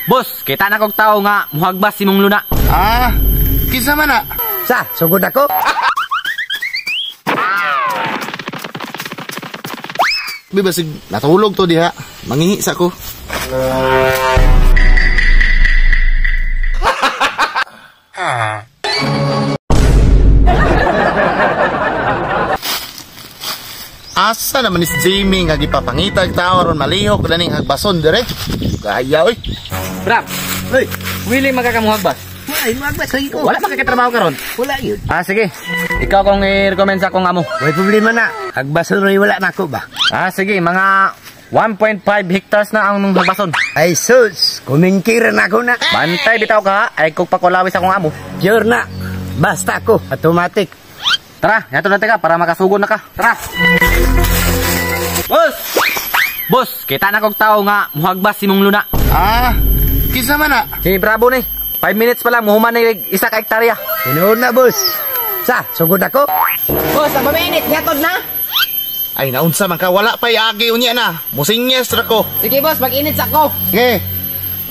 Boss, kita na kog tao nga muhagbas si mong luna. Ah, kinsa man na? Sa, sugod ako. Bi basig natulog to diha. Mangingi sa ko. Asa naman ni si Jamie nga gipapangitag tao aron malihok na ning hagbason dire. Kaya oy. Brab. Hoy, Willing magkakamuhagbas. ay magbas lagi ko. Wala makakatrabaho karon. Wala yun. Ah, sige. Ikaw kong i-recommend sa akong amo. May problema na. Hagbason rin wala na ako ba? Ah, sige, mga 1.5 hectares na ang hagbason. Ay sus, kumingkira na ako na. Bantay bitaw ka, ay kung pakulawis akong amo. Sure na. Basta ako, automatic. Tara, yato na ka para makasugod na ka. Tara. Boss! Boss, kita na kog tao nga muhagbas si mong luna. Ah, kinsa man na? Si Bravo ni. 5 minutes pa lang muhuman na isa ka hektarya. Tinuod na, boss. Sa, sugod ako. Boss, ang paminit, hatod na. Ay naunsa man ka wala pay agi unya na. Musinyes ra ko. Sige boss, mag-init sa ako. Ge.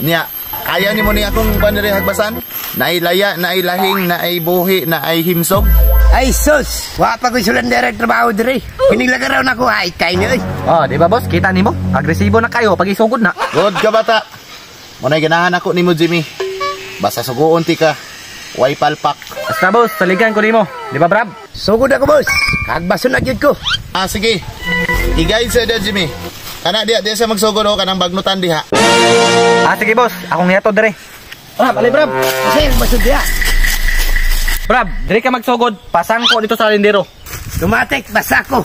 Nya, kaya nimo ni akong panire hagbasan? Naay laya, naay lahing, naay buhi, naay himsog. Ay sus, wa pa ko'y sulandera trabaho dire. Kinilagaraw na ko, ay kay ni oy. Oh, di ba boss? Kita nimo? Agresibo na kayo pag isugod na. Good ka bata. Muna'y ganahan ako nimo Jimmy. Basta suguon ti ka. Way palpak. Basta boss, saligan ko nimo. Di ba Brab? Sugod ako, boss. Hagbason na gyud ko. Ah, sige. I-guide sa diha, Jimmy. Kana diha, diha siya magsugod o kanang bagnutan diha. Ah, sige boss, akong hihatod dire. Brab, alay Brab. Kasi ang bason diha. Brab, dire ka magsugod. Pasangko dito sa lindero. Automatic, basta ako.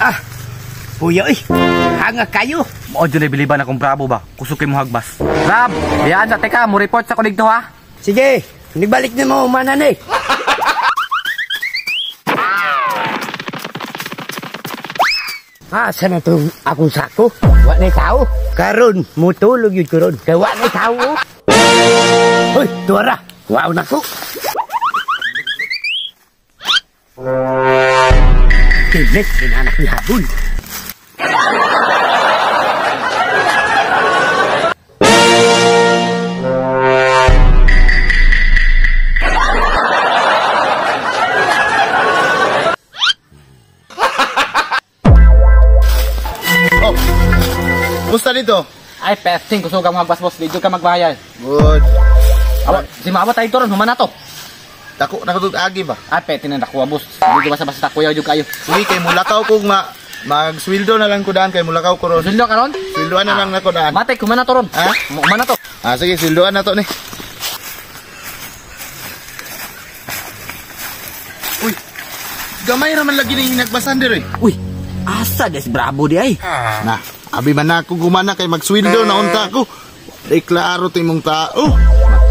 Ah, puyo eh. Hanga kayo. Mao jud biliban akong Bravo ba. Kusog kay mo hagbas. Brab, biyaan sa teka, mo report sa ko dito ha. Sige, nagbalik na mo umanan eh. Asa na itong akong sako? Wa na'y tao. Karon, mutulog yun ko ron. Kaya wa na'y tao. Hoy, tuwara. Wow na ko. Kilit, inanak ni Habol. Oh. Kumusta dito? Ay, pesting kusog ang hagbas boss. Di jud ka magbayad. Good. Awa, si maabot tayo ron, human na to. Dako na ko agi ba? Ay, peti na nakuha boss. Di jud basta-basta kuyaw jud kayo. Sige kay mulakaw ko nga magsweldo na lang ko daan kay mulakaw ko ron. Sweldo ka ron? Sweldoan na lang nako daan. Mate, human na to ron. Ha? Human na to. Ah, sige, sweldoan na to ni. Uy. Gamay ra man lagi ning hinagbasan diri. Uy, asa des Bravo di ay. Na, abi man na ako gumana kay magsweldo na unta ko. Di klaro timong tao.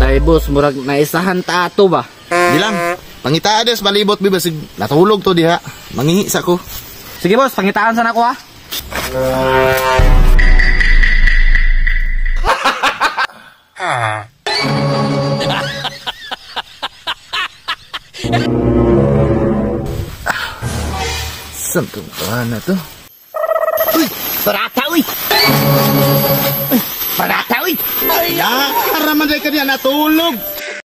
Matay boss, murag naisahan ta ato ba? Bilang, pangitaa des balibot bi basig natulog to diha. Mangingi sa ko. Sige boss, pangitaan sana ko ha. Saan tong na to? Uy, parata uy. Uy, parata uy. Ay, ah, man ka diha natulog.